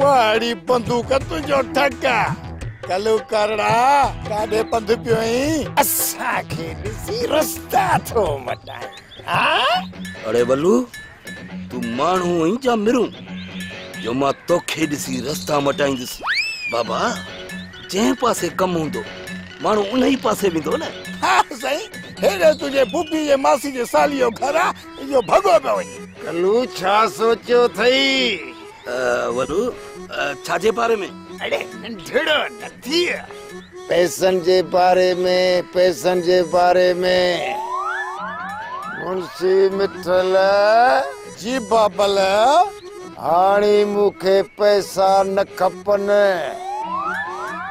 واهه ڙي بندوق تنهنجو ٺڪ آ. ڪلو ڪارڙا ڪاڏي پنڌ پيو آهين؟ اسان کي ڏسي رستا ٿو مٽائين ها؟ اڙي ولو تون ماڻهو آهين جا مرون جو مان توکي ڏسي رستا مٽائيندس. بابا جنهن پاسي ڪم هوندو ماڻهو انهي پاسي ويندو نه. ها سائين هيڏي تنهنجي ڦوڦي جي ماسي جي سالي جو گهر آ اهو ڀڳو پيو وڃي. ڪلو ڇا سوچيو اٿئي؟ ولو ڇا جي باري ۾؟ اڙي ننڍڙو نه ٿيء. پئسن جي باري ۾، پئسن جي باري ۾. منشي مٺل. جي بابل. هاڻي مون کي پئسا نه کپن.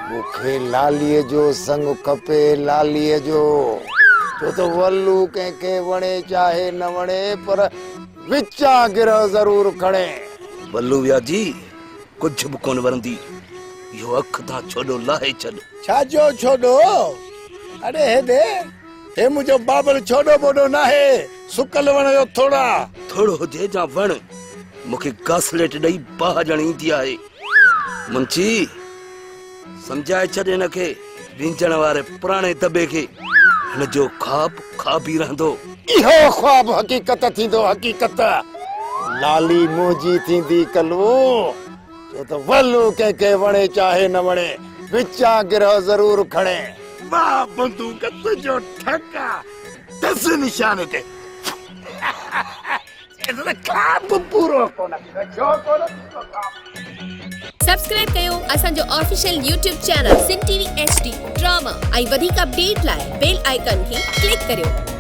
مون کي لاليء جو سڱ کپي، لاليء جو. ڇو ته ولو ڪنهن کي وڻي چاهي نه وڻي پر وچان گرهه ضرور کڻي. ولو وياجي ڪجهه به ڪونه ورندي. اهو اک تان ڇوڏو لاهي ڇڏ. ڇا جو ڇوڏو؟ اڙي هيڏي، هي منهنجو بابل ڇوڏو ٻوڏو ناهي، سڪل وڻ جو ٿڙ آ. ٿڙ هجي جا وڻ، مون کي گاسليٽ ڏئي باهه ڏيڻ ايندي آهي. منشي، سمجهائي ڇڏ هن کي، وينجهڻ واري پراڻي دٻي کي. هن جو خواب خواب ئي رهندو. اهو خواب حقيقت ٿيندو، حقيقت. لالي منهنجي ٿيندي ڪلو. ڇو ته ولو ڪنهن کي وڻي چاهي نه وڻي، وچان گرهه ضرور کڻي. واهه بندوق تنهنجو ٺڪ آ، دس نشاني تي. چئي ٿو ته خواب پورو ڪونه ٿيندو، ڇو ڪونه ٿيندو خواب؟ سبسڪرائب ڪيو اسان جو official YouTube channel Sindh T V H D drama ۽ وڌيڪ اپڊيٽ لاء بيل آئيڪان کي ڪلڪ ڪريو.